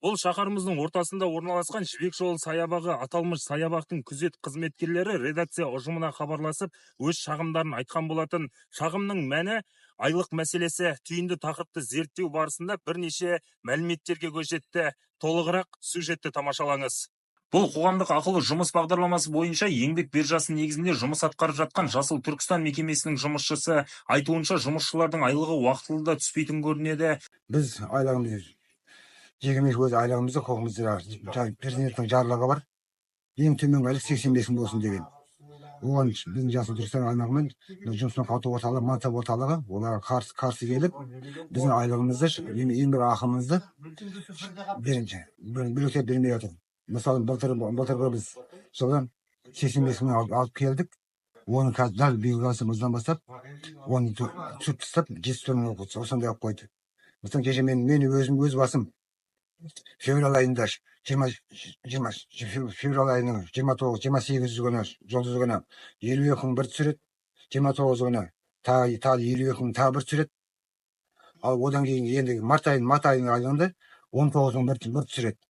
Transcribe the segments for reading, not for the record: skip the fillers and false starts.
Бұл шаһарымыздың ортасында орналасқан «Жібек жолы» саябағы. Аталмыш саябақтың күзет қызметкерлері редакция ұжымына хабарласып, өз шағымдарын айтқан болатын. Шағымның мәні – айлық мәселесі. Түйінді тақырыпты зерттеу барысында бірнеше мәліметтерге көз жетті. Толығырақ сюжетті тамашалаңыз. Бұл қоғамдық ақылы жұмыс бағдарламасы бойынша еңбек биржасы негізінде жұмыс атқарып жатқан «Жасыл Түркістан» мекемесінің жұмысшысы. Айтуынша, жұмысшылардың айлығы уақытылы да түспейтін көрінеді. Біз айлығымыз, жекеменшік өз айлығымызды, құқығымызды, жаңағы президенттің жарлығы бар, ең төменгі айлық 85 000 болсын деген. Оған біздің «Жасыл Түркістан» аймағымен мына жұмыспен қамту орталығы, мансап орталығы оларға қарсы келіп, біздің айлығымызды, еңбек ақымызды бірінші бөлектеп бермей отыр. Мысалы, былтырғы біз жылы 85 000 алып келдік. Оны қазір дәл биылғы жылдан бастап оны түсіріп тастап, 74 000 осындай қылып қойды. Мысалы, кеше мен өзім, өз басым февраль айында, жиырма февраль айының 29, 28 күні, жұлдыз күні 52 000 бір түсіреді, 29 күні тағы 52 000 тағы бір түсіреді. Ал одан кейін енді март айының айлығында 19 000 бір түсіреді.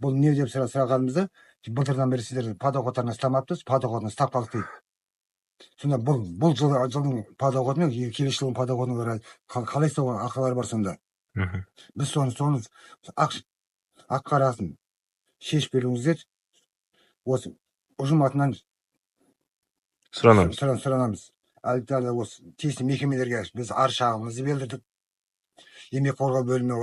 Бұл не деп сұрағанымызда, былтырдан бері сіздер подоходтарына ұстамаппыз, подоходын ұстап қалдық дейді. Сонда бұл жылдың подоходы мен келесі жылдың подоходын қалай ұстауға ақылары бар сонда? Біз соны ақ қарасын шешіп беруіңіздер, осы ұжым атынан сұранамыз. Сұранамыз. Әлі де осы тиісті мекемелерге біз арыз шағымымызды бердік. Еңбек қорғау бөліміне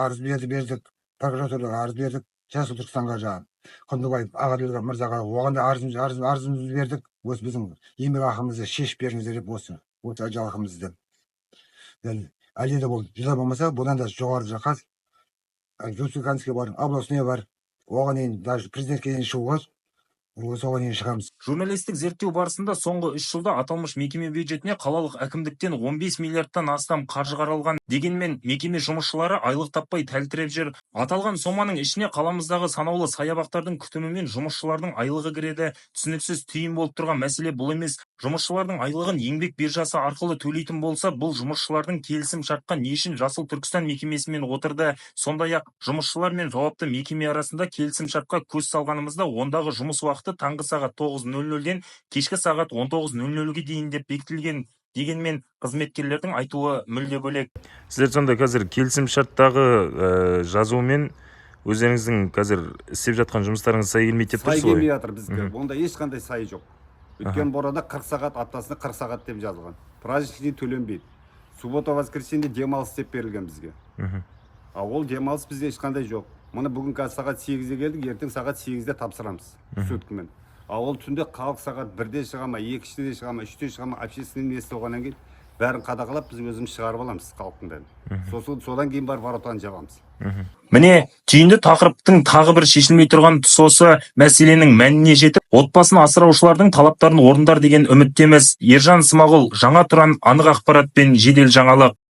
арыз бердік, прокуратураға арыз бердік, «Жасыл Түркістанға», жаңағы Құндыбаев Ағаділ мырзаға, оған да арызымызды бердік. Осы біздің еңбек ақымызды шешіп беріңіздер деп, осы жалақымызды. Және әлде де бұл жүз болмаса, бұдан да жоғары жаққа, республиканский бар, областной бар, оған дейін, даже президентке дейін шығуға, соған дейін шығамыз. Журналистік зерттеу барысында соңғы 3 жылда аталмыш мекеме бюджетіне қалалық әкімдіктен 15 миллиардтан астам қаржы қаралған. Дегенмен мекеме жұмысшылары айлық таппай тәлтіреп жүр. Аталған соманың ішіне қаламыздағы санаулы саябақтардың күтімі мен жұмысшылардың айлығы кіреді. Түсініксіз түйін болып тұрған мәселе бұл емес. Жұмысшылардың айлығын еңбек биржасы арқылы төлейтін болса, бұл жұмысшылардың келісім шартқа не үшін «Жасыл Түркістан» мекемесімен отырды? Сондай-ақ жұмысшылар мен жауапты мекеме арасында келісім шартқа көз салғанымызда, ондағы жұмыс уақыты таңғы сағат 9:00-ден кешкі сағат 19:00-ге дейін деп бекітілген. Дегенмен қызметкерлердің айтуы мүлде бөлек. Сіздер сонда қазір келісім шарттағы жазумен өздеріңіздің қазір істеп жатқан жұмыстарыңыз сай келмейді деп Сай тұрсыз ғой? келмей жатыр бізге. Онда ешқандай сай жоқ, өйткені борада 40 сағат, аптасына 40 сағат деп жазылған. Праздничный төленбейді, суббота, воскресенье демалыс деп берілген бізге. Ал ол демалыс бізде ешқандай жоқ. Міне, бүгін қазір сағат 8-де келдік, ертең сағат 8-де тапсырамыз суткамен. Ал ол түнде халық сағат 1-де шыға ма, 2-де шыға ма, 3-те шыға ма, общественный место болғаннан кейін бәрін қадағалап, біз өзіміз шығарып аламыз халықтың бәрін. Сосын содан кейін барып воротаны жабамыз. Міне, түйінді тақырыптың тағы бір шешілмей тұрған тұсы осы. Мәселенің мәніне жетіп, отбасын асыраушылардың талаптарын орындар деген үміттеміз. Ержан Смағұл, Жаңа Тұран, анық ақпарат пен жедел жаңалық.